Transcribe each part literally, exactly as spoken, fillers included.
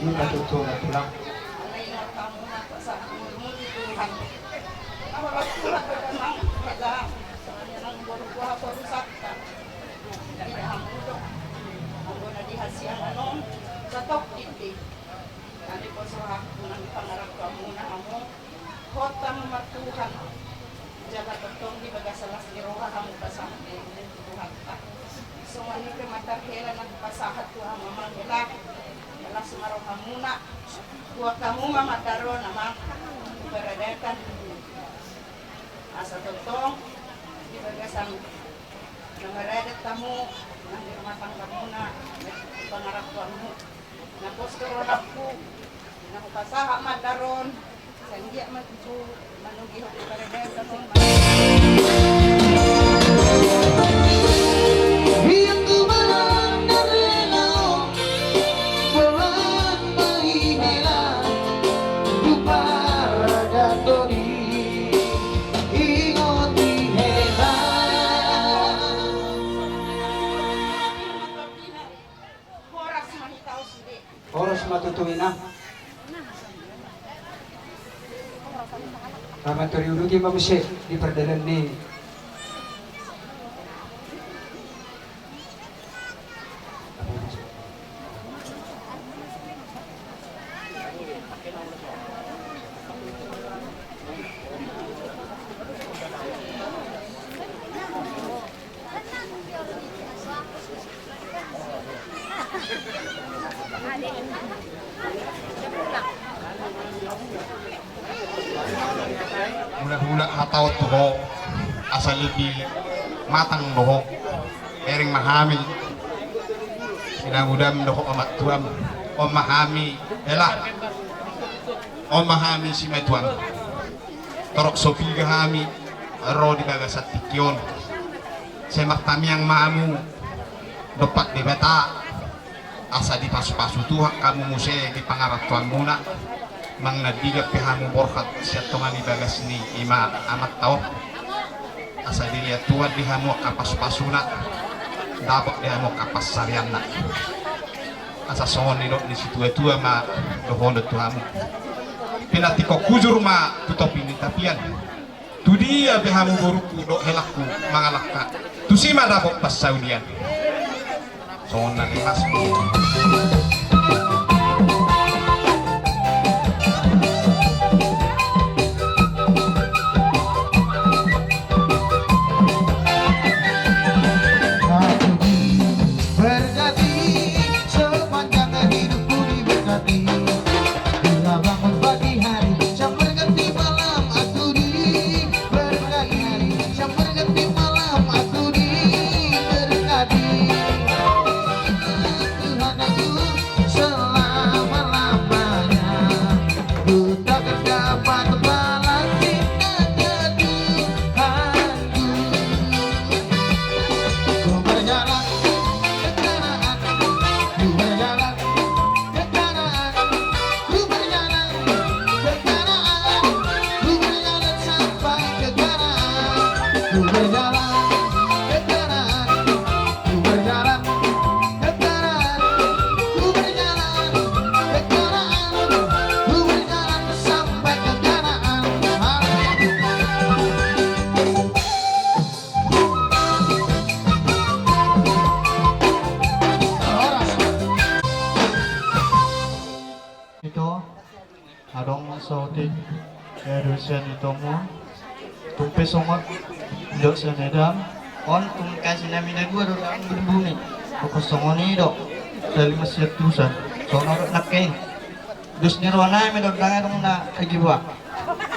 Ima tutu, tulang. Hot hamu ma Tuhan, jala tongtong di bagasan las ni roha hamu pasahat Tuhanta. Songon i pe ma tarhela na hupasahat tu hamu amang hela, las ma rohamuna, buat hamu ma mandar on amang, di paradaton. Asa tongtong di bagasan na maradat hamu, nang di rumah tanggamuna, pangarap hamu. Na pos tu rohangku, na hupasahat mandar on, sanggiat ma tutu manunggi hot di paradaton on. Ia tu badan na rela, boan ma i hela, tu paradaton i, ingot i hela. Horas ma hita on sude. Horas ma tutu inang. Pamantori uduti ma muse di pardalan ni. Mula-mula hata on tu ho, asa lebih matang do ho. Bereng ma hami, sinangudam dohot amak tuam. On ma hami, hela. On ma hami simatuam. Torop so piga hami ro di bagasan tingki on. Sai martamiang ma hamu dompak Debata, asa dipasu-pasu Tuhan hamu muse di pangarantoanmuna. Manang na denggan pe hamu borhat sian tonga ni bagas ni ima amanta on, asa dilehon Tuhan di hamu angka pasu-pasuna, dapot di hamu angka pansarianna. Asa songon nidok ni situa-tua ma dohonon tu hamu. Pinantikhon hujur ma tu topi ni tapian. Tudia pe hamu borungku dohot helangku mangalangka, tusi ma dapot pansaulian. Songon na rimas. Aku diberkati, sepanjang hidupku diberkati. Bila bangun pagi hari, siang berganti malam aku diberkati. Siang berganti malam aku diberkati. Tuhan aku selama-lamanya, ku takkan dapat balas dendamnya Tuhanku. Ku berjalan ke Kanaan, ku berjalan ke Kanaan, ku berjalan ke Kanaan, ku berjalan sampai ke Kanaan, ku berjalan ke Kanaan, ku berjalan ke Kanaan, ku berjalan ke Kanaan, ku berjalan sampai ke Kanaan. Haleluya. Ito, adong saotik, ya, dosen itomu. Tung pe songon, jok senedam. On tung kasi nami na dua do dalam berbumi. Pokok songon i do. Dari Mesir tusan. Songon nangkin. Dos ni roha nami do dang adong na kagiba.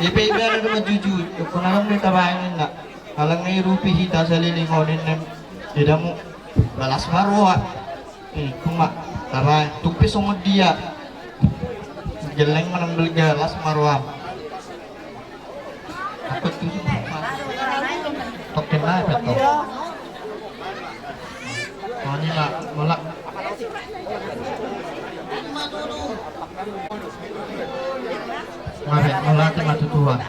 Ipe ipe ada do majuju. Jok na dong di tabaen inna. Alang na irupi hita saliling on inna. Idamu. Balas ma roha. Eh, kuma, tara, tung pe songon dia. Geleng manang belga, las ma roham. Mauliate ma tu Tuhan.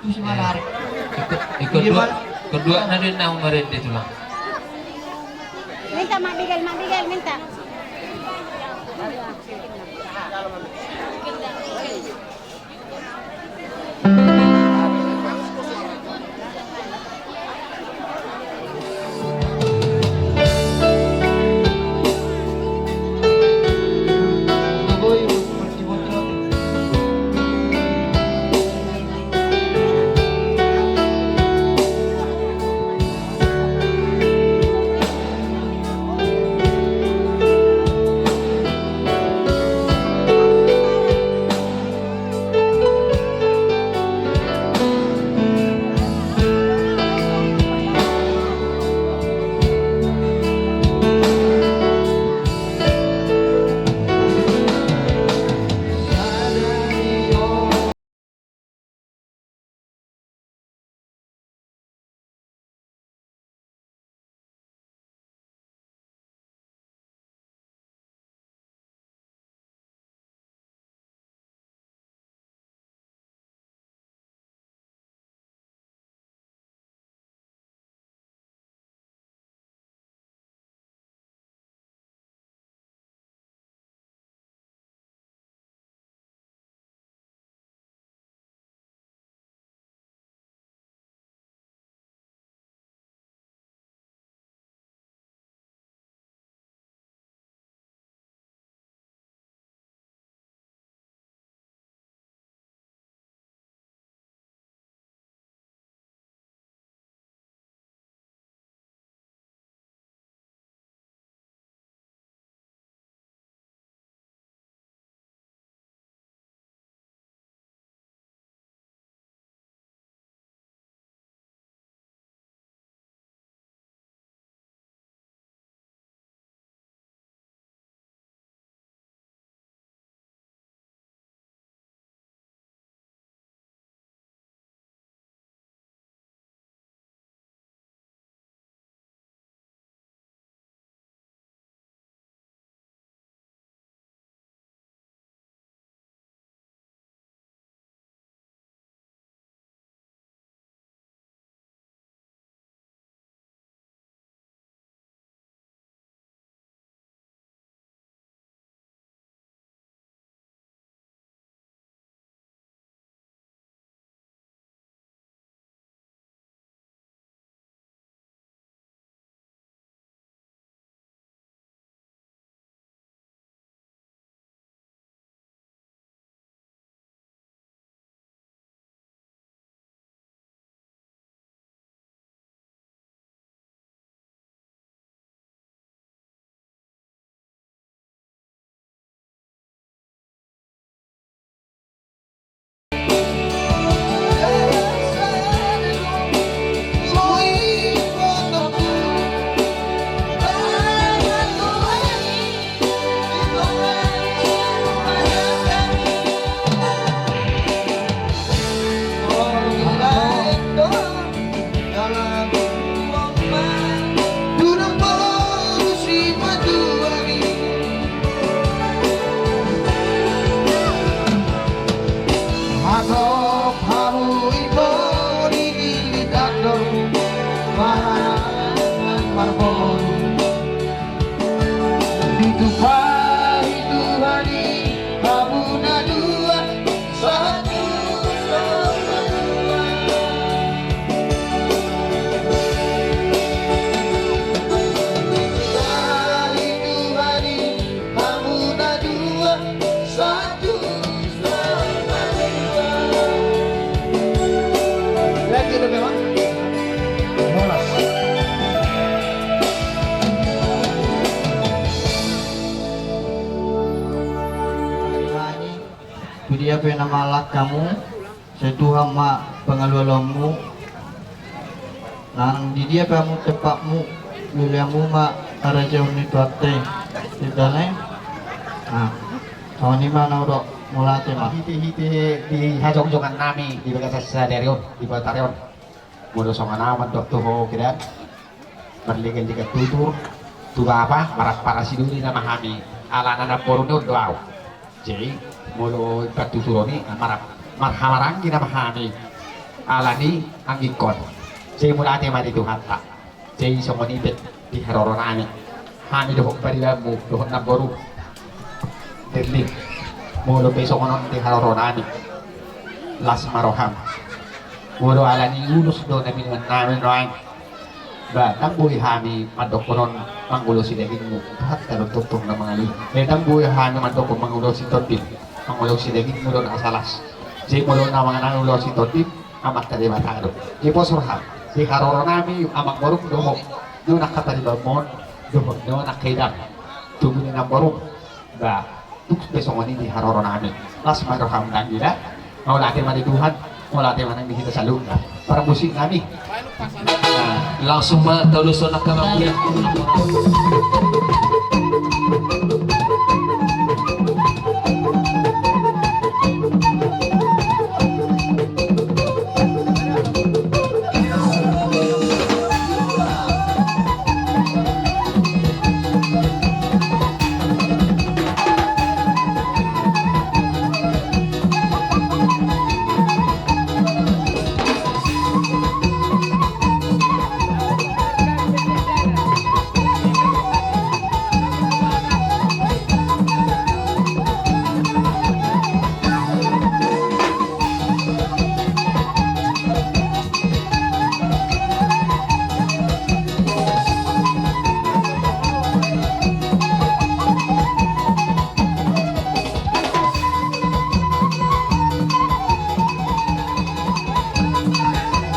Ingkon, ingkon dua, ingkon dua na do naung marende tulang. Minta Mak Bigel, Mak Bigel, minta. Ditumpahi Tuhan i hamu na dua, sahat tu saur matua. Ditumpahi Tuhan i hamu na dua, sahat tu saur matua. Lagi udah memang. Molas. Tu dia pe na mangalangka hamu, sai Tuhan ma pangalualuanmu. Nang di dia pe hamu tempatmu, lilianmu ma harajaon ni Tuhanta i. Sintale. Nah, songon i ma na hudok, mauliate ma. Hite-hite di hajongjongan nami di bagasan sadari on, di Batari on. Molo songon au mandok tu ho, kira marlegan-legan tutur tu bapa, marhampang sidoli nama hami, alana namboru ni on do au. Jadi molo i partuturon i, ah, mar-, marhamaranggi nama hami alani anggingkon. Jadi mauliate ma di Tuhanta. Jadi songon i pe di haroronami, hami dohot paribanmu dohot namboru Derli, molo pe songon on di haroronami, las ma roham. Molo alani ulos do na minuan nami nuaeng, ba ndang boi hami mandokkon on mangulosi dagingmu, Tuhanta do tongtong na mangalusi. Eh, ndang boi hami mandokkon mangulosi tondim, mangulosi dagingmu do na asa las. Jadi molo na mangulosi tondim, Amanta Debata do. Jadi pos roham di haroronami, amangborum dohot nuaeng angka paribanmon dohot nuaeng angka idam, tubu ni namborum. Ba tung pe songon i di haroronami. Las ma roham nang ida. Mauliate ma di Tuhan. Mauliate ma nang di hita saluhutna. Parmusiknami. Nah, langsung ma taulushon angka mangkuliah.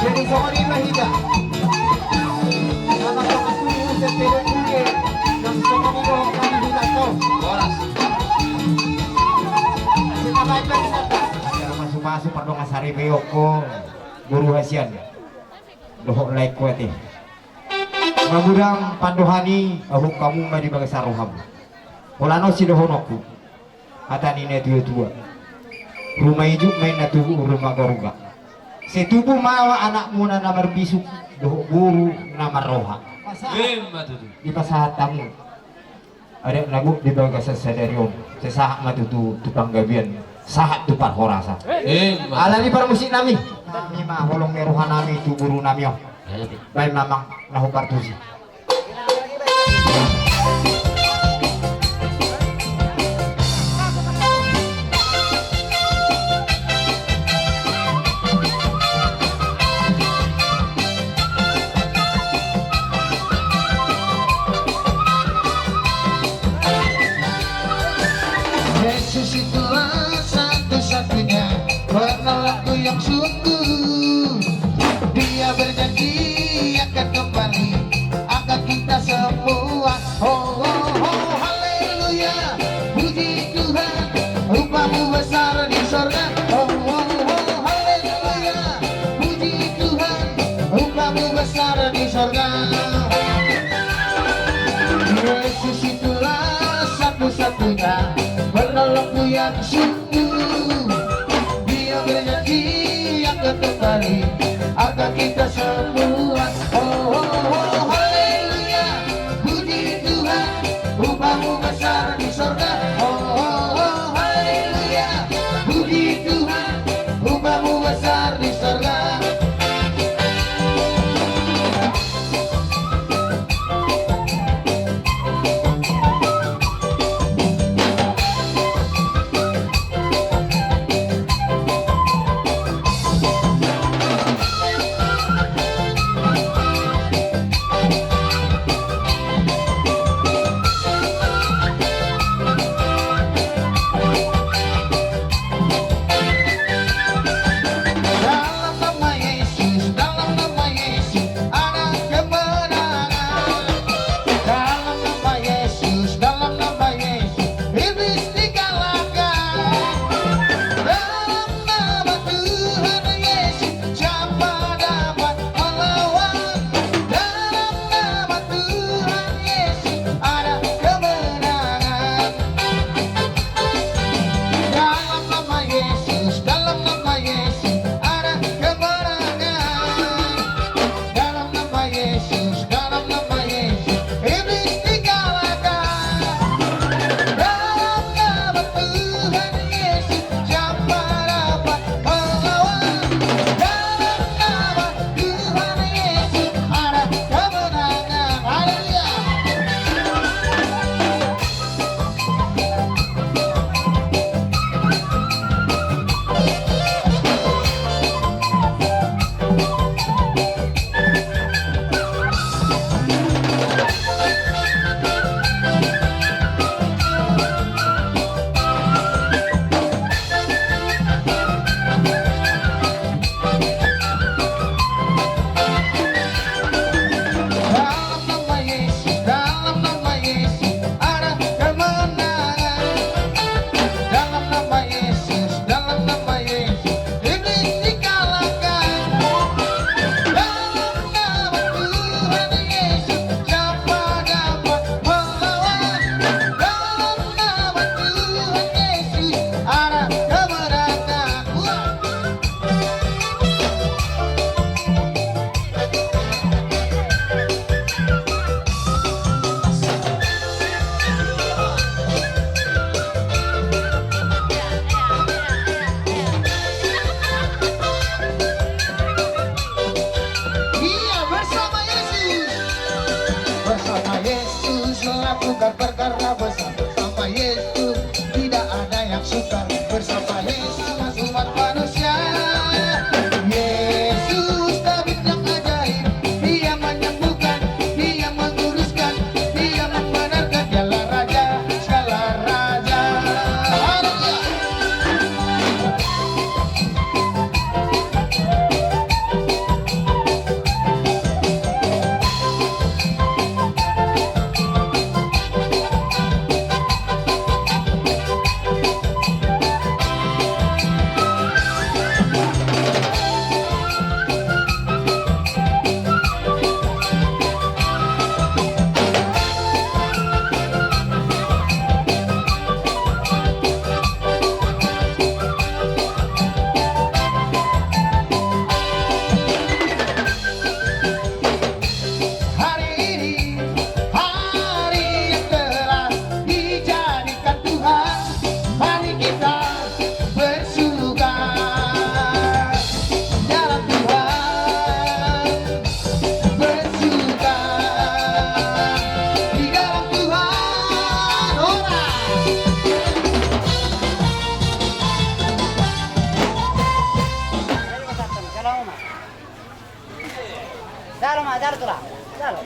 Jadi songon i ma hita. Nama songon i, use tele kude. Nama songon i, dohot kami hita to. Horas. Acara masumasu pardongan saripeon, boru hasian dohot laengku ate. Mangudang pandohan i, ahungka muna di bagasan roham. Holan on sidohononku, hata ni natuatua: Ruma ijuk ma inna tubu ruma garuga. Sai tubu ma anakmuna na marbisuk dohot boru na marroha. Emma tutu. Dipasahat hamu adat na gok di bagasan sadari on, sai sahat ma tutu tu panggabean, sahat tu parhorasan. Emma. Alani parmusiknami, nami ma holong ni rohanami tu borunami on. Baen ma amang na hombar tusi. Yesus itulah satu-satunya penolongku yang sungguh. Dia berjanji akan kembali, akan kita semua. Oh, oh, oh, haleluya, puji Tuhan, upahmu besar di sorga. Oh, oh, oh, haleluya, puji Tuhan, upahmu besar di sorga. Yesus itulah satu-satunya penolongku yang sungguh. Dia berjanji akan kembali, akan kita semua. Oh, oh, oh, haleluya, puji Tuhan, upahmu besar di sorga. Oh, oh, oh, haleluya, puji Tuhan, upahmu besar di sorga.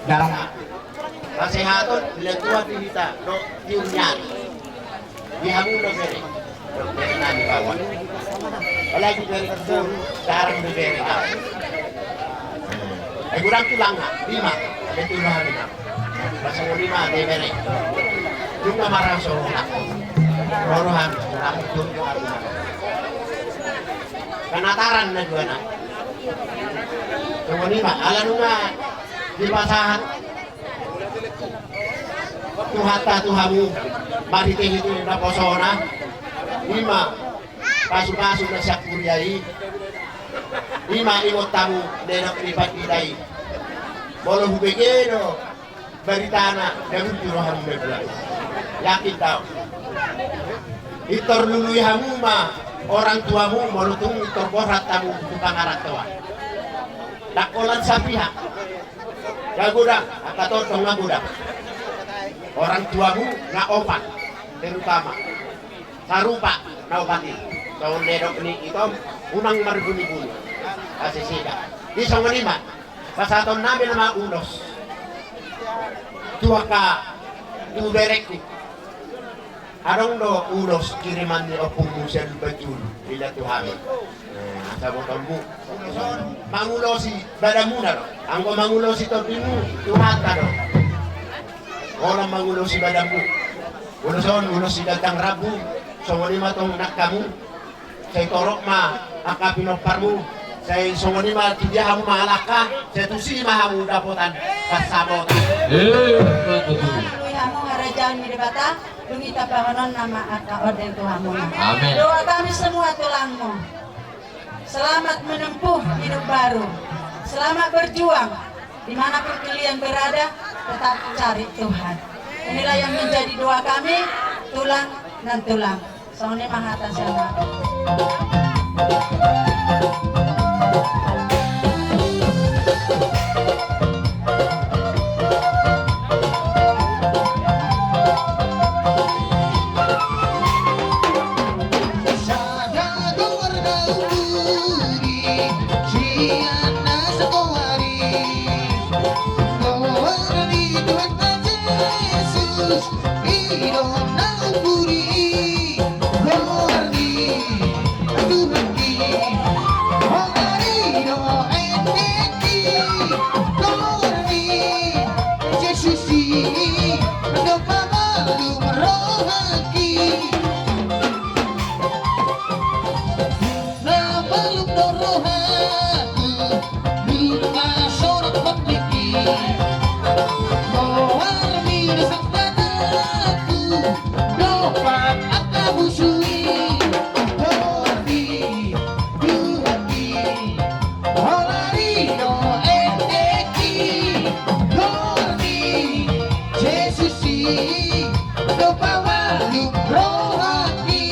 Dalam. Pasehaton, letuan di hita, do, tiur nyari. Di hamu do bere. Bere nami bawa. Apalagi bere kecil, jarang di bere. Eh, kurang tulang, lima. Ada tulang lima. Masa mau lima, ada bere. Cuma marah so, nak. Rohan, nak, cuma marah. Penataran na dua, nak. Cuma lima. Ala nunga dipasahat Tuhanta tu hamu, marhitehite naposona, ima pasupasu na sian huria i, ima ingot hamu nidok ni pandita i. Molo hubege do baritana, na bungki rohamu na dua i. Yakin do ahu. Pintor lului hamu ma orang tuamu, molo tung pintor borhat hamu tu pangarantoan. Ndang holan sapihak. Nga godang, angka tondong nga godang. Orang tuamu nga opat, terutama. Sarupa na opat i. Songon nidok ni itom, unang marbuni-buni. Asa sega. Di songon i ma, pasahaton nami nama ulos. Tu angka, tu berengku. Adong do ulos kiriman ni ompungmu sian Lumbanjulu, dilean tu hami. Eh, asa botoonmu. Mangulosi badanmuna do. Anggo mangulosi tondinmu, Tuhanta do. Holan mangulosi badanmu. Ulos on, ulos si gantang rambu. Songon i ma tong nang hamu. Sai torop ma angka pinomparmu, sai songon i ma tu dia hamu mangalangka, sai tusi ma hamu dapotan pansamotan. Eh, mantap. Lalui hamu harajaon ni Debata, dung i tambahononna ma angka ondeng tu hamu. Amin. Doa kami semua tulangmu. Selamat menempuh hidup baru. Selamat berjuang. Di mana pun kalian berada, tetap cari Tuhan. Inilah yang menjadi doa kami, tulang dan tulang. Songon i ma hata sian hami. Sada goar na umbudi sian na sagoar i. Goar ni Tuhanta Jesus. I do na umbudi i, goar ni Tuhan i, goar i do endek i, goar ni Jesus i, do pamalum rohangki. Na malum do rohangku, nunga sorak mandiki. Goarmi do sangkatangku, dompak angka musu i. Goarmi do haki, goarmi do endek i. Goarmi Jesus i, do pamalum rohangki.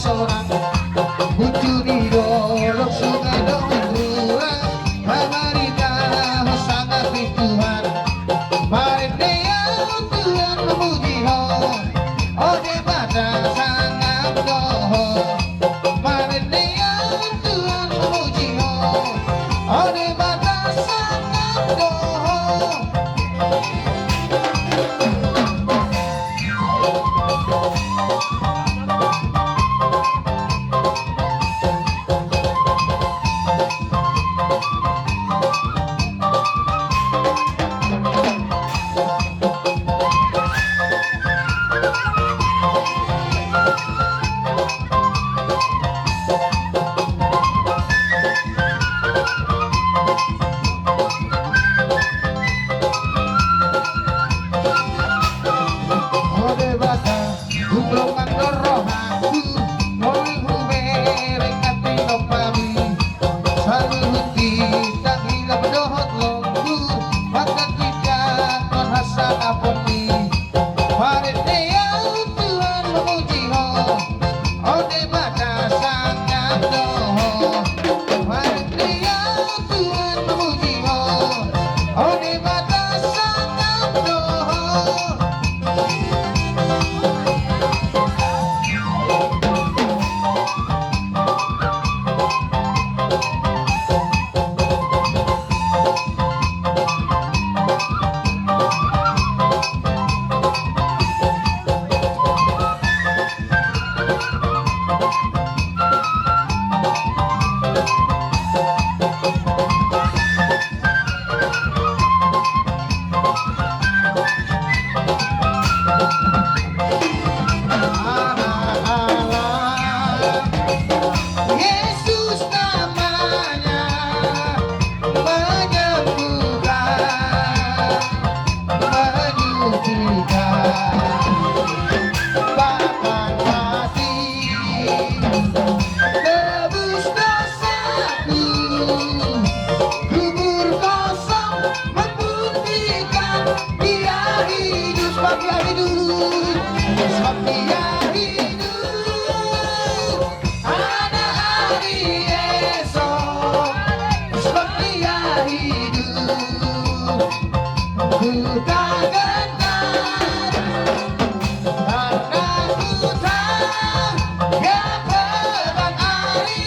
Sorang, bucu ni dolok, sungai dohot rura, pamaritahon sangap ni Tuhan. Marende ahu Tuhan mamuji Ho, o Debata sangap do Ho. Marende ahu Tuhan mamuji Ho, o Debata sangap do Ho. O Debata, tung longang do rohangku, molo hubereng na pinompami. Saluhut bintang hilap dohot lombu, mangkatindangkon hasangaponni. Marende ahu Tuhan mamuji Ho, o Debata sangap do Ho. Marende ahu Tuhan mamuji Ho, o Debata sangap do Ho. Yesus namanya menyembuhkan, menyucikan, bahkan mati tebus dosaku. Kubur kosong membuktikan Dia hidup, sebab Dia hidup, sebab Dia hidup. Ada hari esok, sebab Dia hidup. Ku tak gentar, karena ku tahu Dia pegang hari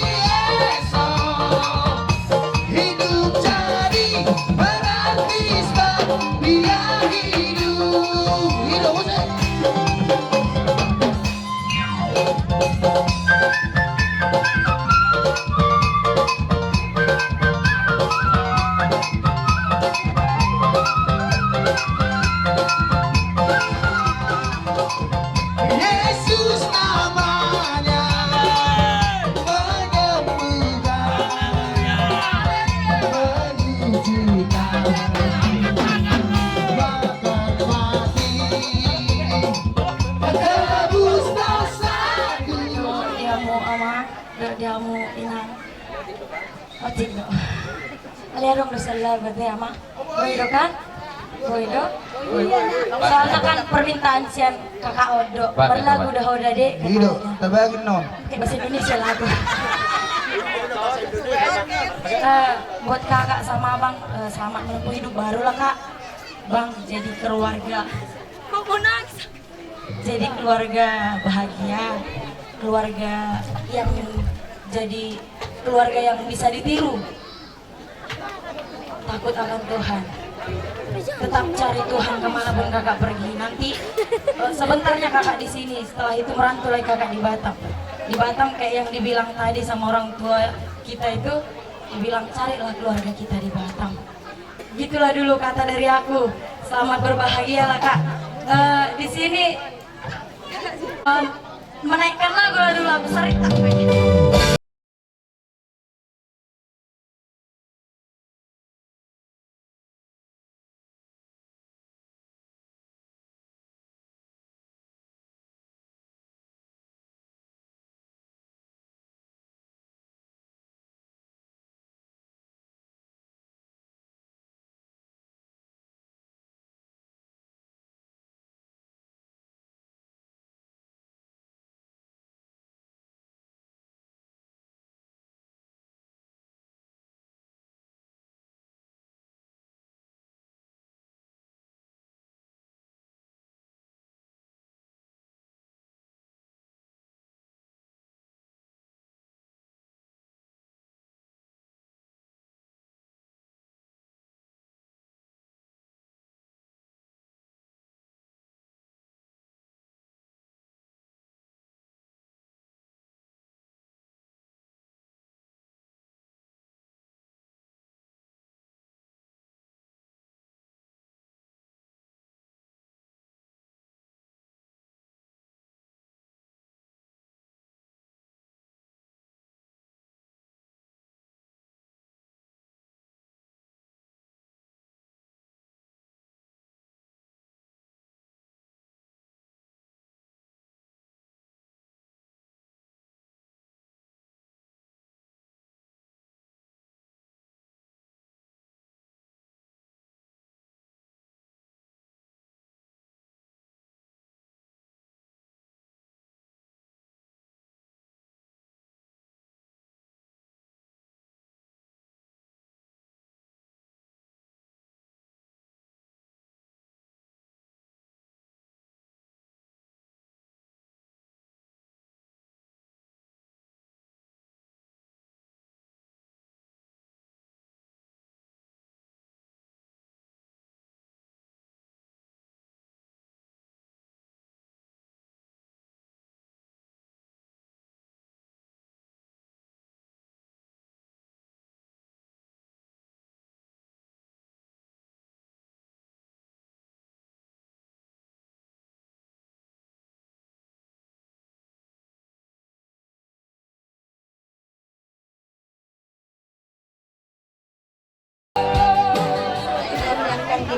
esok. Hidup jadi berarti sebab Dia hidup. Hidup, musik. Yesus namanya menyembuhkan, menyucikan, bahkan mati tebus dosaku. Di hamu ama, di hamu inang. Otik do. Ale adong do sala berarti ama. Boi do kan? Boi do. Soalnya kan permintaan sian kakak on do. Berlagu dah udah deh. Iya do, tabaginon. Oke, bahasa Indonesia lagu. Eh, buat kakak sama abang, eh, selamat menempuh hidup baru lah kak. Bang, jadi keluarga. Kok mau nangis? Jadi keluarga bahagia, keluarga yang jadi keluarga yang bisa ditiru. Takut akan Tuhan. Tetap cari Tuhan kemanapun kakak pergi. Nanti, eh, sebentarnya kakak di sini, setelah itu merantau lagi kakak di Batam. Di Batam kayak yang dibilang tadi sama orang tua kita itu, dibilang carilah keluarga kita di Batam. Gitulah dulu kata dari aku. Selamat berbahagia lah kak. Eh, di sini, em, menaikkan lagu lah dulu, lagu Saritak.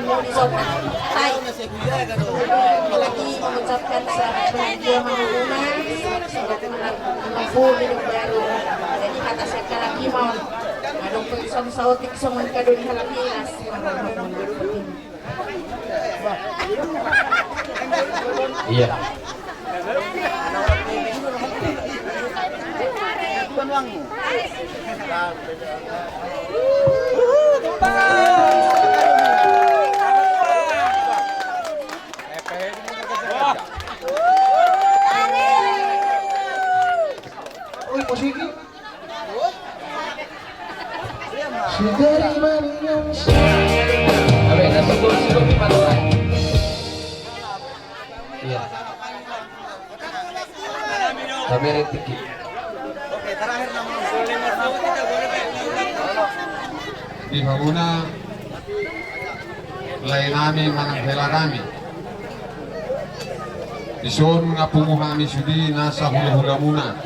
Modi sontak. Hai. Lagi mengucapkan selamat bahagia ma hamuna. Selamat menempuh hidup baru. Jadi kata siapa lagi mau? Adong pe ison saotik songon kado ni halak dinas. Iya. Ui, musik i. Segeri maniang. Abe, nasi goreng, nasi goreng di mana, Pak? Iya. Kamera tiki. Di hamuna lae nami manang hela nami. Dison nga pungu hami sude nasa hulahulamuna.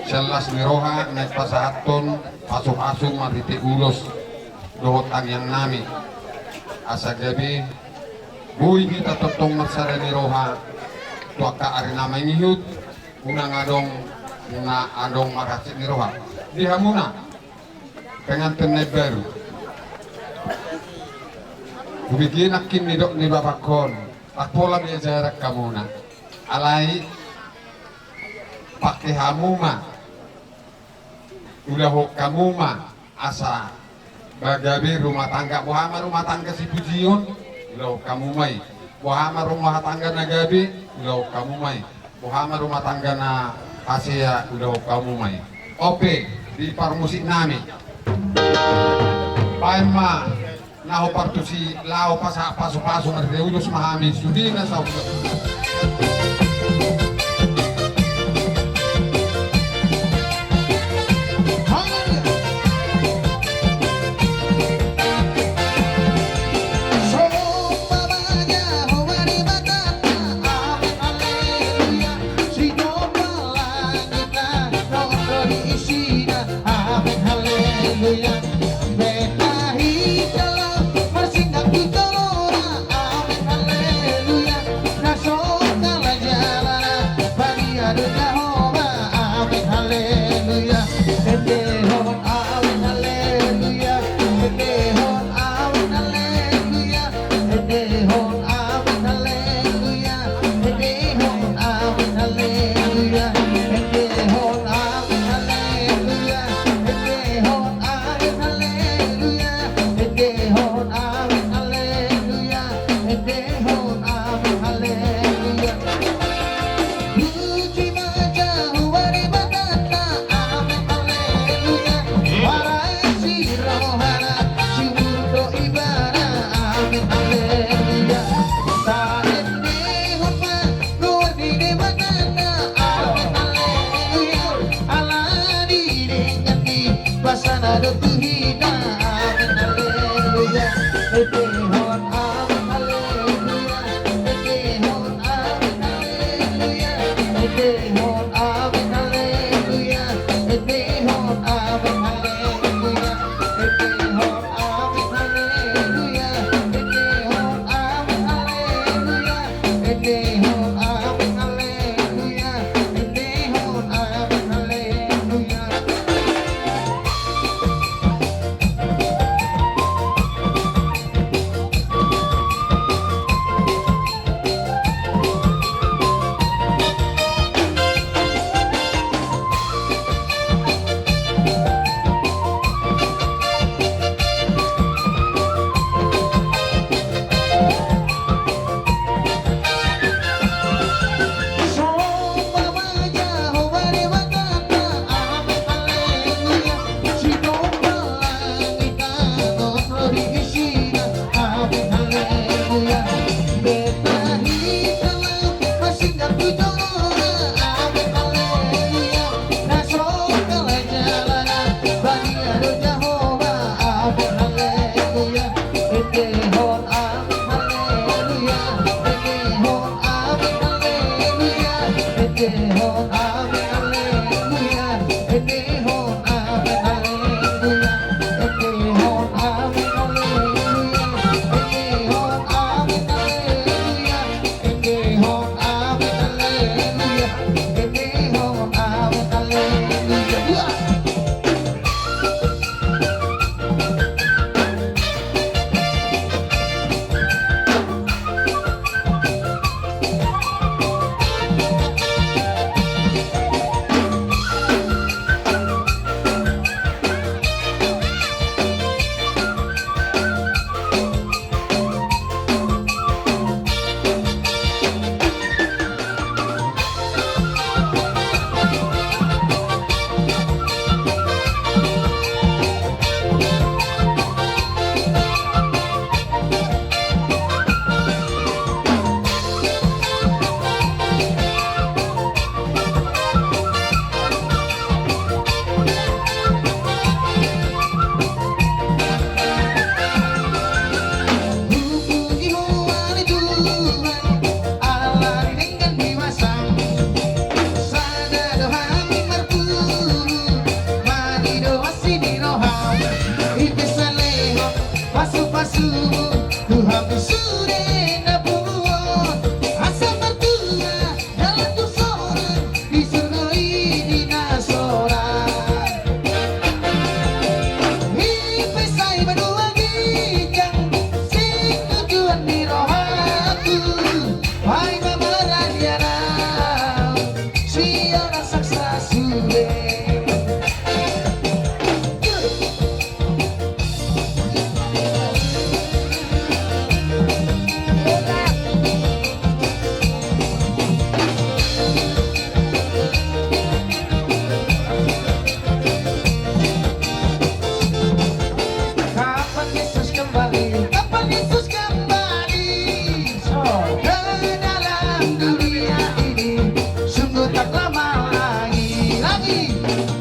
Sian las ni roha naeng pasahathon pasupasu marhite ulos dohot tangiang nami. Asa gabe boi hita tongtong marsada ni roha tu angka ari na mangihut, unang adong na adong marhansit ni roha. Di hamuna pengantin na imbaru. Hubege nangkin nidok ni bapakkon, ndang pola be jarak hamuna. Alai pake hamu ma, ulahon hamu ma asa gabe rumah tangga. Boha ma rumah tangga sipujion, ulahon hamu ma i. Boha ma rumah tangga na gabe, ulahon hamu ma i. Boha ma rumah tangga na hasea, ulahon hamu ma i. Ope, di parmusik nami. Baen ma na hombar tusi laho pasahat pasupasu, marhite ulos ma hami sude na saut. Amen, haleluya. Beta hita lo marsinggah tu tolona. Amen, haleluya. Na so kalah jalana, badia do Jahowa. Amen, haleluya. Endehon amen, haleluya. Endehon amen, haleluya. Endehon amen, haleluya. Endehon amen, haleluya. Endehon amen, haleluya. Endehon amen, haleluya. Endehon amen, haleluya. Endehon amen, haleluya. Puji ma Jahowa Debatanta. Amen, haleluya. Parasi rohana, subur do Ibana. Amen, haleluya. Taendehon ma goar ni Debatanta. Amen, haleluya. Ala didenggan ni basana do tu hita. Amen, haleluya. Endehon amen, haleluya. Endehon amen, haleluya. Endehon amen, haleluya. Endehon amen, haleluya. Endehon amen, haleluya. Endehon amen, haleluya. Endehon amen, haleluya. Endehon amen, haleluya.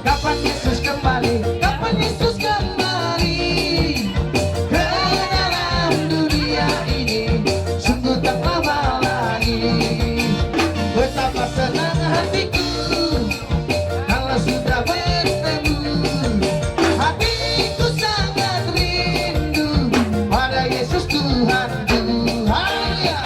Kapan Yesus kembali? Kapan Yesus kembali ke dalam dunia ini? Sungguh tak lama lagi. Betapa senang hatiku kalau sudah bertemu. Hatiku sangat rindu pada Yesus Tuhanku. Haleluya.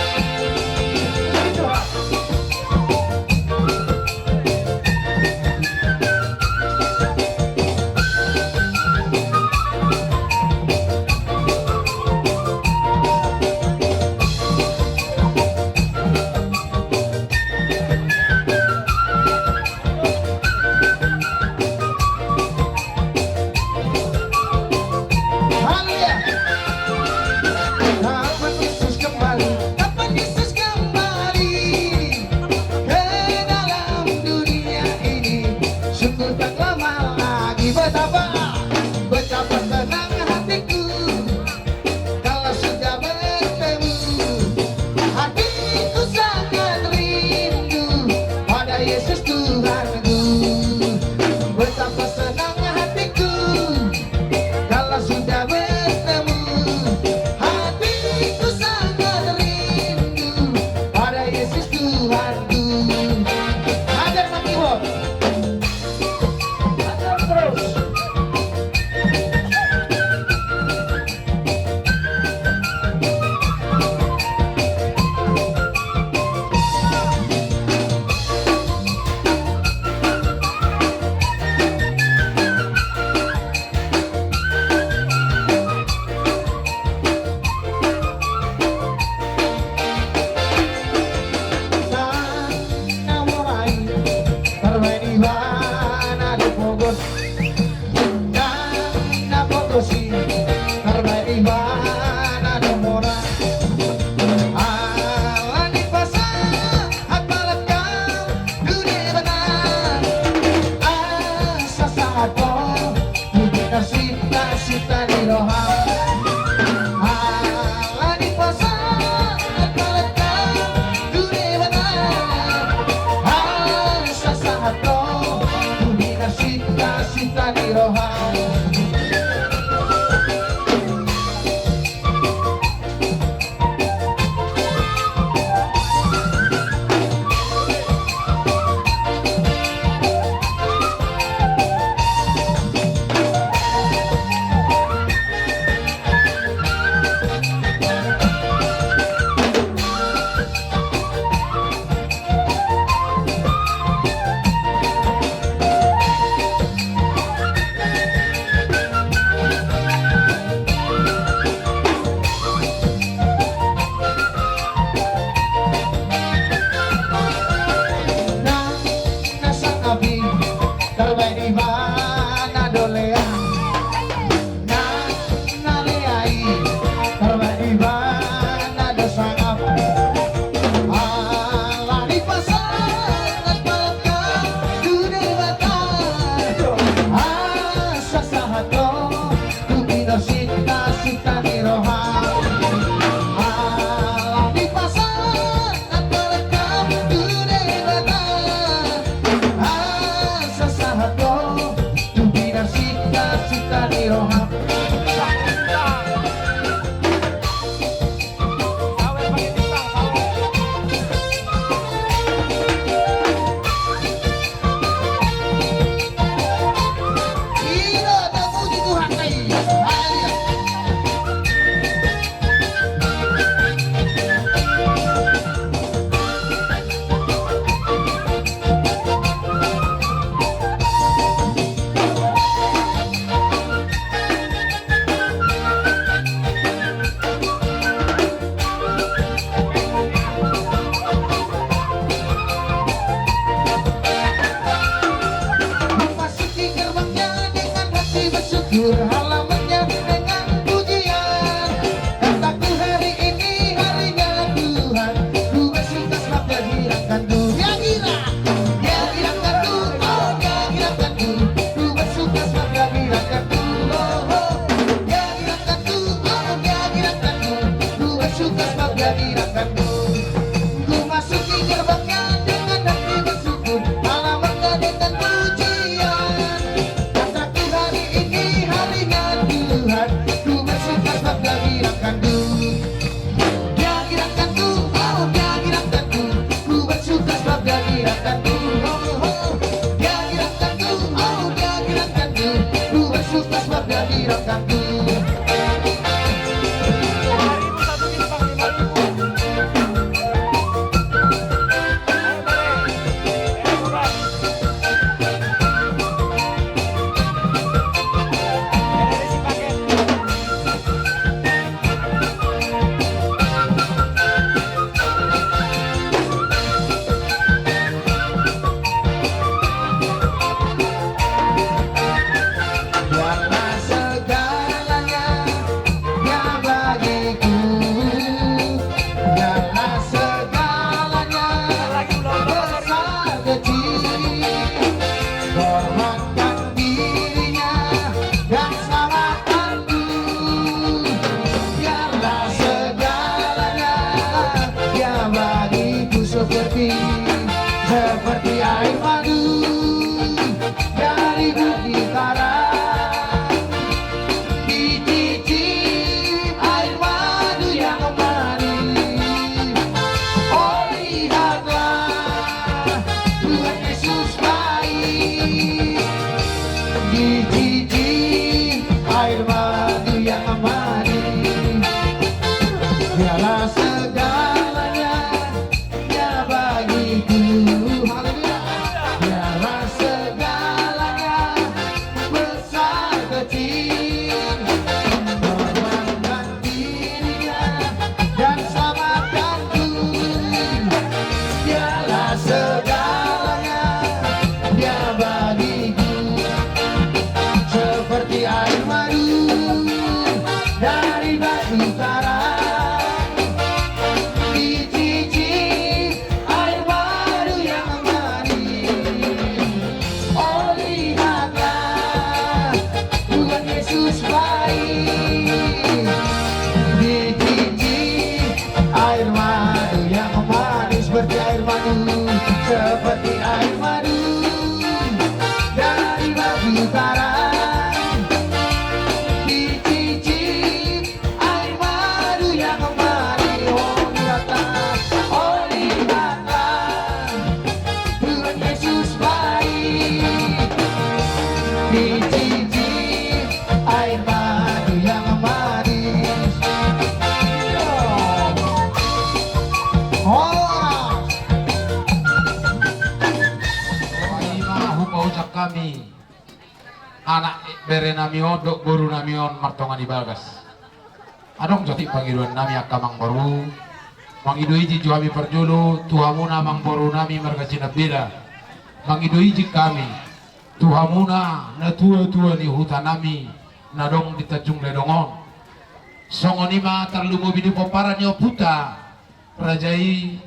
Haleluya. Kapan Yesus kembali? Kapan Yesus kembali ke dalam dunia ini? Sungguh tak lama lagi. Betapa, betapa senang hatiku kalau sudah bertemu. Hatiku sangat rindu pada Yesus Tuhanku. Betapa senang hatiku kalau sudah bertemu. Hatiku sangat rindu pada Yesus Tuhanku. Hajar, Mang Iwo. Hajar terus. Nang na mora i tarbaen ibana do pogos. Nang na pogos i tarbaen ibana do mora. Ala ni pasahat balakang tu Debata. Asa sahat do tu na sinta-sinta ni roha. Ala ni pasahat balakang tu Debata. Asa sahat do tu na sinta-sinta ni roha. Nang na sangap i tarbaen ibana do lea. Nang na lea i tarbaen ibana do sangap. Ala ni pasahat balakang tu Debata. Asa sahat do tu na sinta-sinta ni roha. Ala ni pasahat balakang tu Debata. Asa sahat do tu na sinta-sinta ni roha. Memasuki gerbangnya dengan hati bersyukur, halamannya dengan pujian. Kataku hari ini harinya Tuhan, ku bersuka sebab Dia gerakanku. Dia gerakan, Dia gerakanku, oh Dia gerakanku. Ku bersuka sebab Dia gerakanku, oh, oh. Dia gerakanku, oh Dia gerakanku. Ku bersuka sebab Dia gerakanku. Ku masuki gerbangnya dengan hati bersyukur, halamannya dengan pujian. anak berenami on dohot borunami on martonga ni bagas. Adong jo atik pangidoannami angka amangboru. Mangido izin jo hami parjolo tu hamuna amangborunami marga Sinambela. Mangido izin hami tu hamuna natuatua ni hutanami na adong di Tanjung Ledong on. Songon i ma tarlumobi di pomparan ni ompunta raja i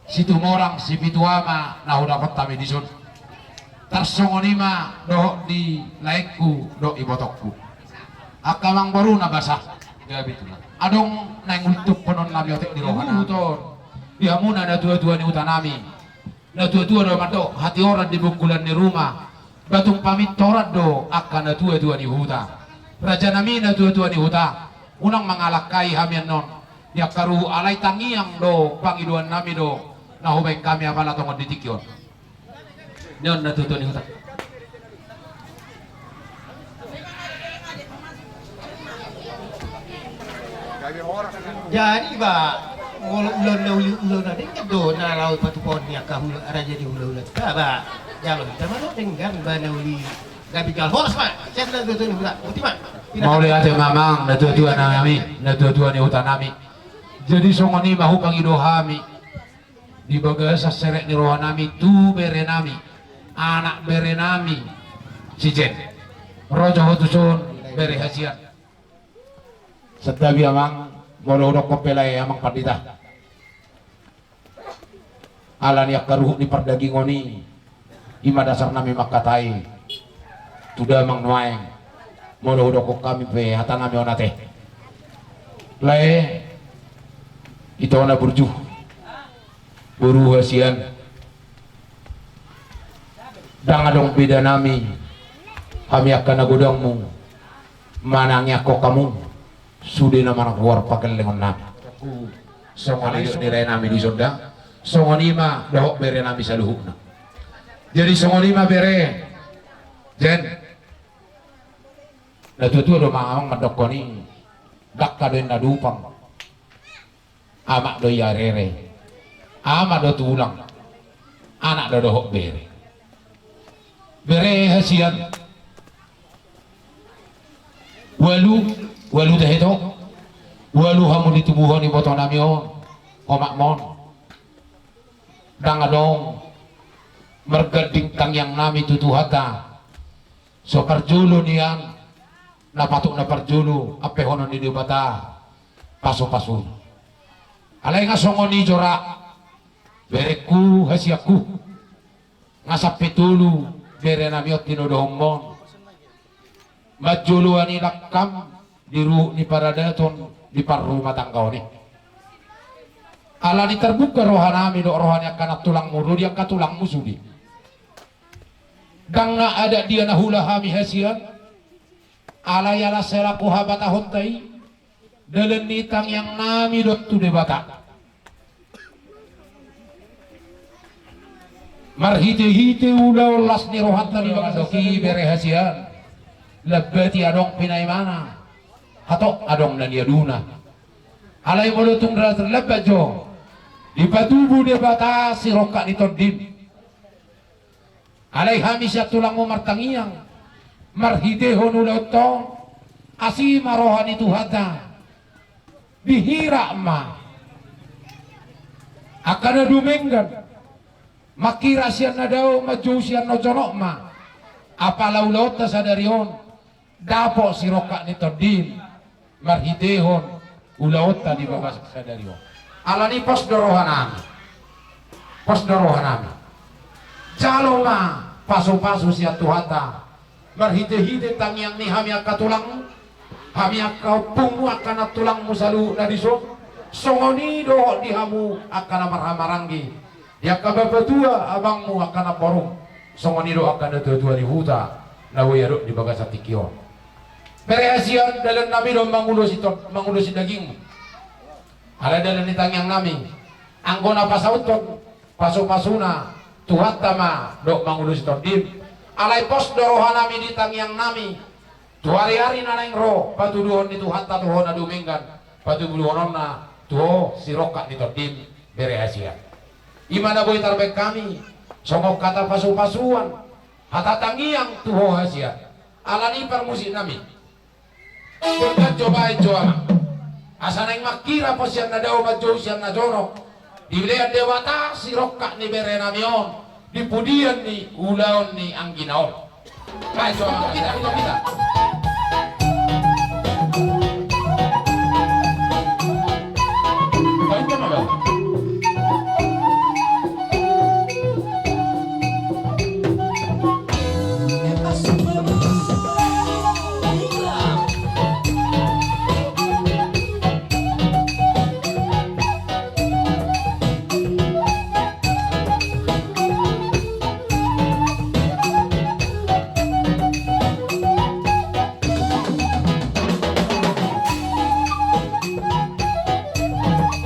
Situmorang Sipitu Ama na hudapot hami dison. Tarsongon i ma dohot di laengku dohot ibotongku. Angka amangboru na basa, gabe tulang. Adong naeng ultuphononnami otik di rohanami. Di hamuna natuatua ni hutanami. Natuatua do mandok, hatigoran di bungkulan ni ruma, batung pamintoran do angka natuatua ni huta. Rajanami natuatua ni huta, unang mangalangkai hami annon di angka ruhut, alai tangiang do pangidoannami do na hubaen hami apala tongon di tingki on. Nion natuatua ni huta. Jadi ba, molo ulaon na uli, ulaon na denggan do na laho patupahon ni angka hula, raja ni hulahulanta ba. Jalo hita ma do denggan ba na uli. Gabe jalo, horas ma. Sian natuatua ni huta, boti ma. Mauliate ma amang, natuatua nami, natuatua ni hutanami. Jadi songon i ma hupangido hami di bagasan serep ni rohanami tu berenami, anak berenami si Jen. Ro jo ho tuson, bere hasian. Santabi amang, molo hudokkon pe lae amang pandita, ala ni angka ruhut ni pardagingon i, i ma dasarnami mangkatai tu damang nuaeng. Molo hudokkon hami pe hatanami on ate, lae, ito na burju, boru hasian. Ndang adong bedanami hami angka na godangmu manangiangkon hamu sude na margoar pagellengonnami. Songon i do di laenami dison da. Songon i ma dohot berenami saluhutna. Jadi songon i ma bere Jen. Natuatua do ma amang mandokkon i. Ndang adong na dupang. Amak do ia rere, ama do tulang, anak do dohot bere. Bere hasian. Ualu, ualu tahe to. Ualu hamu ditubuhon ibotonami on, omakmon. Ndang adong marganding tangiangnami tu Tuhanta. So parjolo nian, na patut na parjolo ampehonon ni Debata pasupasuna. Alai nga songon i jo ra, berengku hasianku, nga sampe tolu berenami on tinodohonmon manjoloani langkam di ruhut ni paradaton di parrumatanggaon i. Ala ni tarbuka rohanami dohot roha ni angka nantulangmu do di angka tulangmu sude. Ndang na adat dia na hula hami hasian, alai ala selaku habatahonta i, dalan ni tangiangnami do tu Debata. Marhitehite ulaon las ni rohanta di bagas i bere hasian, lambati adong pe na imana, hatop adong na niaduna. Alai molo tung ra terlambat jo, dipatubu Debata sirongkap ni tondim. Alai hami sian tulangmu martangiang, marhitehon ulaonta on, asi ma roha ni Tuhanta, dihira ma angka na dumenggan, mangkira sian na dao, manjou sian na jonok ma, apala ulaonta sadari on dapot sirongkap ni tondim, marhitehon ulaonta di bagas sadari on. Alani pos do rohanami. Pos do rohanami. Jalo ma pasupasu sian Tuhanta. Marhitehite tangiang ni hami angka tulangmu, hami angka ompungmu, angka nantulangmu saluhut na dison. Songon i dohot di hamu angka na marhahamaranggi. Di angka bapatua, abangmu, angka namborum, songon i do angka natuatua ni huta na boi adong di bagasan tingki on. Bere hasian, dalannami do mangulosi to-, mangulosi dagingmu. Alai dalan ni tangiangnami, anggo na pasauthon pasupasuna Tuhanta ma dohot mangulosi tondim. Alai pos do rohanami di tangiangnami, tu ariari na naeng ro, patuduhon ni Tuhanta tu ho na dumenggan, patuduhononna tu ho sirongkap ni tondim, bere hasian. I ma na boi tarbaen hami songon hata pasupasuan, Hata tangiang tu ho hasian. Alani i parmusik nami. Baen jo, baen jo amang. Asa naeng mangkirap ho sian na dao, manjou sian na jonok. Dilehon Debata sirongkap ni bere nami on di pudian ni ulaon ni anggina on. Baen jo amang, kita, kita, kita. Baen jo amang.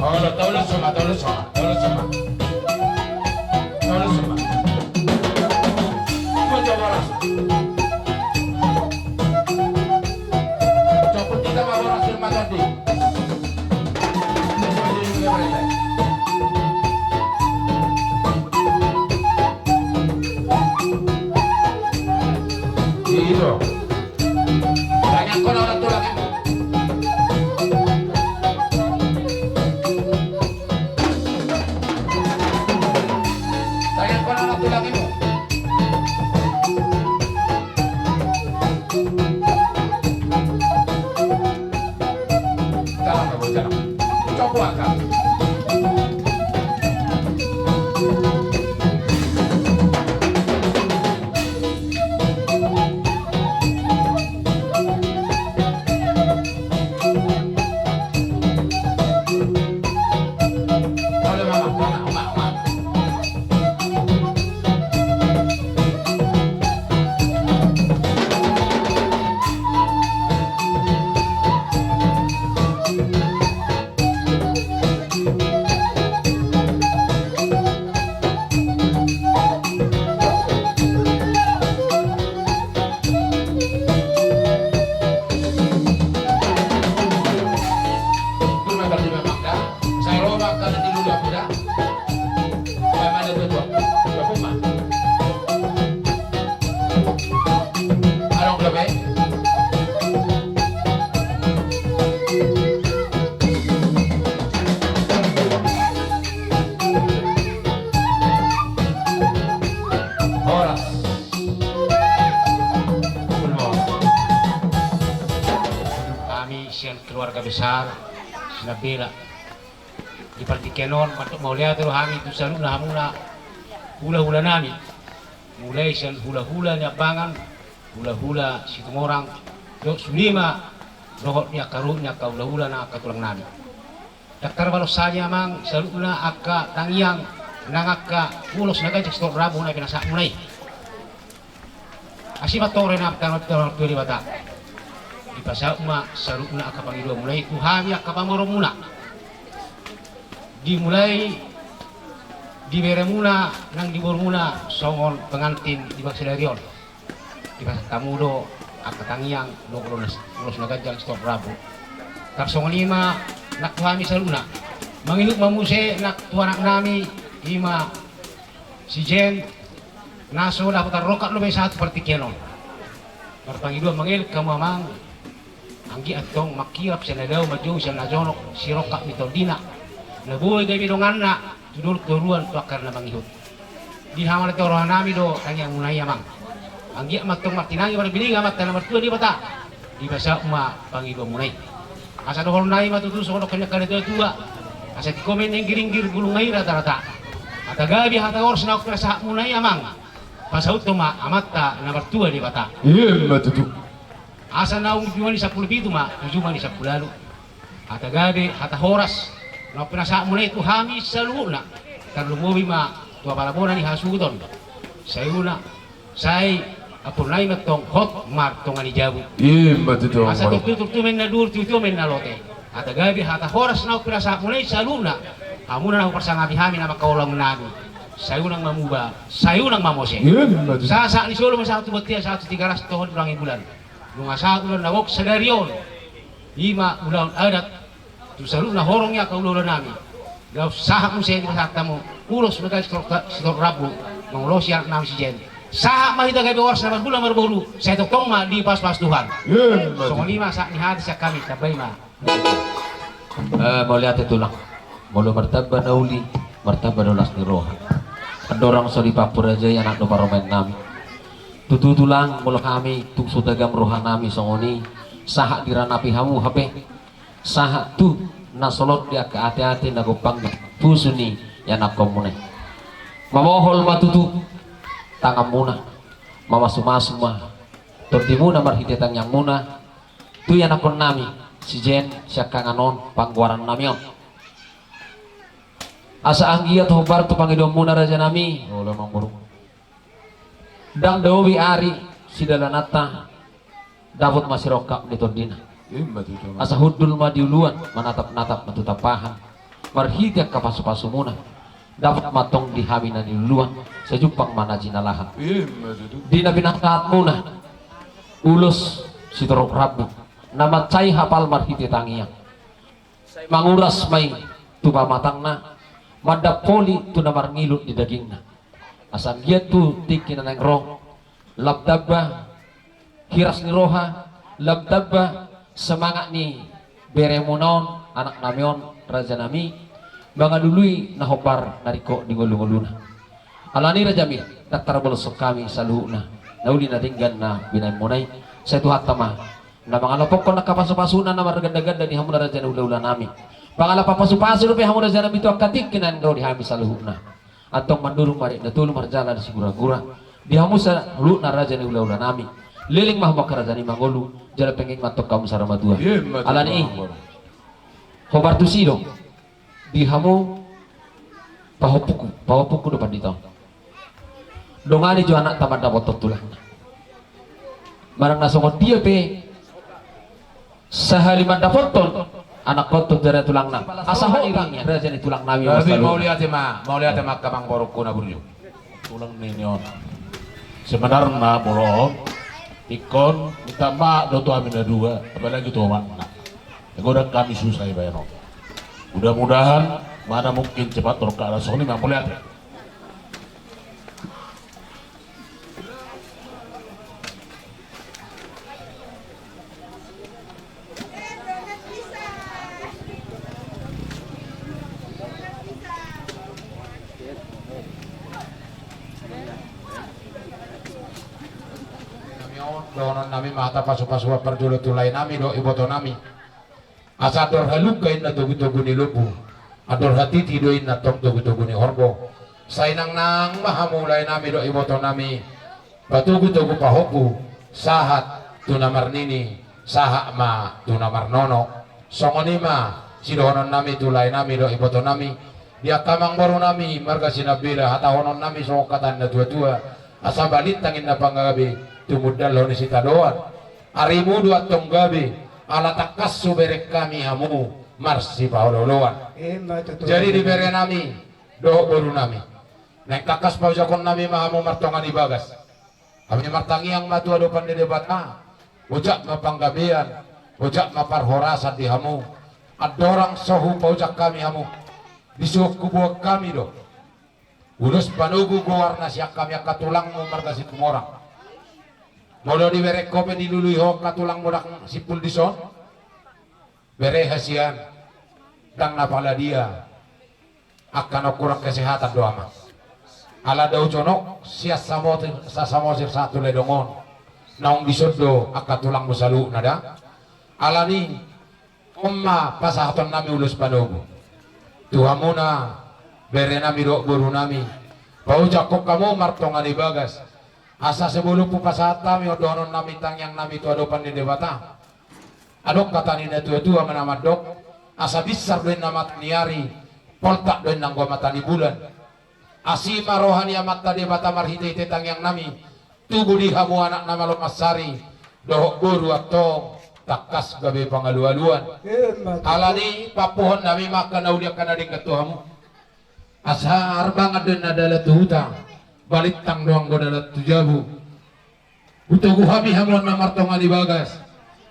Olo, tolus ma, tolus ma, tolus ma. Tolus ma. Dua jo boras. Copot hita ma boras, Firman Tondi. Iyo. Tangiangkon orang tua lagi. Tangiangkon orang tua lagi. Jalan, Bro, jalan. Coba, Kak. Horas. Hami sian keluarga besar Sinambela. Di partingkian on, mandok mauliate do hami tu saluhutna hamuna hulahula nami. Mulai sian hulahula Niambangan, hulahula Situmorang, dohot sude ma dohot ni angka ruhut ni angka hulahula nang angka tulang nami. Ndang tarbalos hami amang, saluhutna angka tangiang nang angka ulos na ganjang sitorop rambu na pinasahatmuna i. Asi ma antong roha ni Amanta na martua Debata. Dipasaut ma saluhutna angka pangidoanmuna i tu hami angka pamoruonmuna. Dimulai di beremuna nang di borumuna songon pengantin di bagasan sadari on. Dipasahat hamu do angka tangiang dohot ulos na ganjang sitorop rambu. Tarsongon i ma nang tu hami saluhutna. Mangihut ma muse nang tu anak nami i ma si Jen, na so dapot tarrongkap dope sahat tu partingkian on. Marpangidoan mangelek hamu amang, anggiat antong mangkirap sian na dao, manjou sian na jonok, sirongkap ni tondina, na boi gabe donganna tu dolok toruan tu angka na mangihut. Dihamauliate roha nami do tangiangmuna i amang. Anggiat ma antong martinangi marbining Amanta na martua Debata. Dipasaut ma pangidoanmuna i. Asa dohonon nami ma tutu songon dohonon ni angka natuatua. Asa tingko ma i na inggiringgir, bulung ma i ratarata. Hata gabe hata horas naung pinasahatmuna i amang, pasauthon ma Amanta na martua Debata. Ima tutu. Asa naung juma ni sampulu pitu ma tu juma ni sampulu ualu. Hata gabe hata horas naung pinasahatmuna i tu hami saluhutna. Tarlumobi ma tu apala bona ni hasuhuton. Saluhutna sai ampuonnami ma antong hot martonga ni jabu. Ima tutu. Asa tontu tontu ma inna duhut, tutu ma inna lote. Hata gabe hata horas naung pinasahatmuna i saluhutna, hamuna na huparsangapi hami na mangkaholongi hami. Sai unang mamuba, sai unang mamose. Ima tutu. Sahat ni solu ma sahat tu bontean, sahat tu Tigaras, toho di Ranggeng Bulan. Nunga sahat ulos na gok sadari on, ima ulaon adat tu saluhutna horong ni angka hulahula nami. Laos sahat muse dipasahat hamu ulos na ganjang sitorop rambu mangulosi anak nami si Jen. Sahat ma hita gabe horas na marhula marboru, sai tongtong ma dipasupasu Tuhan. Songon i ma sahat ni hata sian hami, tambai ma. Eh, mauliate tulang. Molo martamba na uli, martamba do las ni roha. Andorang so dipampurajai anak do parumaen nami. Tutu tulang, molo hami tung so tagam roha nami songon i, sahat diranapi hamu hape. Sahat tu na solot di angka ateate na gompang di pusu ni ianakhonmuna i. Mamohol ma tutu tanganmuna, mamasumasu ma tondimuna marhite tangiangmuna tu ianakhon nami, si Jen, siangkangan on panggoaran nami on. Asa anggiat hombar tu pangidoanmuna raja nami. Ndang daobi ari sidalananta, dapot ma sirongkap ni tondina. Asa hundul ma di uluan, manatapnatap ma tu tampahan. Marhite angka pasupasumuna, dapot ma tong di hami na niluluan, sai jumpang ma na jinalahan. Di na pinangkahatmuna ulos sitorop rambu, na mansai hapal marhite tangiang, sai manguras ma i tu pamatangna, mandampoli tu na marngilut di dagingna. Asa anggiat tu tingki na naeng ro, lam tamba hiras ni roha, lam tamba semangat ni beremuna on, anak nami on, raja nami, mangalului na hombar na ringkot di ngolungoluna. Alani raja nami, ndang tarbolosok hami saluhutna na uli na denggan na binahenmuna i, sai Tuhanta ma na mangalapokkon angka pasupasuna na margandaganda di hamuna raja ni hulahula nami. Pangalapan pasupasu dope hamu raja nami tu angka tingki na naeng ro di hami saluhutna. Antong mandurung ma di na tolu, marjala di siguragura di hamu saluhutna raja ni hulahula nami. Leleng ma hamu angka raja nami mangolu, jala penggeng ma antong hamu sara matua. Alani i, hombar tusi do di hamu pahompungku, pahompungku do pandita on. Dongani jo anakta mandapothon tulangna. Manang na songon dia pe sahali mandapothon anakhonta tu raja tulangna. Asa ho ma raja ni tulang nami. Mauliate ma, mauliate ma angka amangborungku na burju. Tulang nini on. Sebenarna molo on, ingkon minta maaf do tu hami na dua, apalagi tu omakna. Godang hami susah ibaen on. Mudah-mudahan mana mungkin cepat torkak na songon i ma, mauliate. Dohonon nami ma hata pasupasuan parjolo tu lae nami dohot iboto nami. Asa andor halumpang inna togutogu ni lombu, andor hatiti do inna tong togutogu ni horbo. Sai nangnang ma hamu lae nami dohot iboto nami, patogutogu pahompu, sahat tu na marnini, sahat ma tu na marnono. Songon i ma sidohonon nami tu lae nami dohot iboto nami, di angka amangboru nami marga Sinambela, hatahonon nami songon hata ni na tuatua: Asa balintang inna panggabe, tumundalhon i sitadoan. Arimu do antong gabe, ala tangkas hubereng hami hamu marsipaolooloan. Jadi di bere nami dohot boru nami, naeng tangkas paojakhon nami ma hamu martonga ni bagas. Hami martangiang ma tu adopan ni Debata, ojak ma panggabean, ojak ma parhorasan di hamu. Andorang so hupaojak hami hamu, dison huboan hami do ulos panogu goar na sian hami angka tulangmu marga Situmorang. Molo dibereng ho pe dilului ho angka tulangmu ndang simpul dison, bere hasian, ndang na pala dia, angka na kurang kesehatan do ama. Ala dao jonok sian Samosir, sa Samosir sahat tu Ledong on, naung dison do angka tulangmu saluhutna da. Alani on ma pasahaton nami ulos panogu tu hamuna bere nami dohot boru nami, paojakhon hamu martonga ni bagas. Asa sebelum hupasahat hami on dohonon nami tangiang nami tu adopan ni Debata, adong hata ni na tuatua ma na mandok: Asa binsar do inna mata ni ari, poltak do inna anggo mata ni bulan. Asi ma roha ni Amanta Debata marhitehite tangiang nami, tubu di hamu anak na malo mansari dohot boru antong tangkas gabe pangalualuan. Alani i, paampuhon nami ma angka na uli angka na denggan tu hamu. Asa arbangan do inna dalan tu huta, balintang do anggo dalan tu jabu. Hutogu hami hamu on na martonga ni bagas.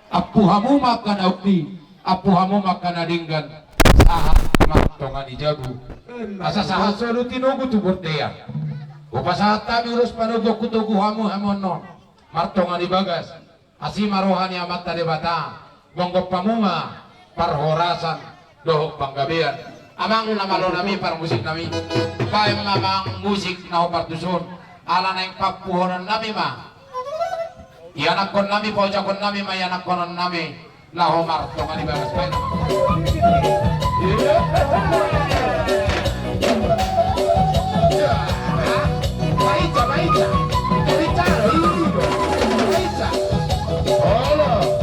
Ampu hamu ma angka na uli, ampu hamu ma angka na denggan, sahat ma tonga ni jabu. Asa sahat solu tinogu tu bontean. Hupasahat hami ulos panogu tu hamu hamu annon martonga ni bagas. Asi ma roha ni Amanta Debata, manggompa hamu ma parhorasan dohot panggabean. Amang na malo nami, parmusik nami, baen ma amang musik na hombar tuson, ala naeng pampuhonon nami ma ianakkon nami, paojakkon nami ma ianakkonon nami na hombar tonga ni bagas, baen. Baen, baen, baen, baen. Olo.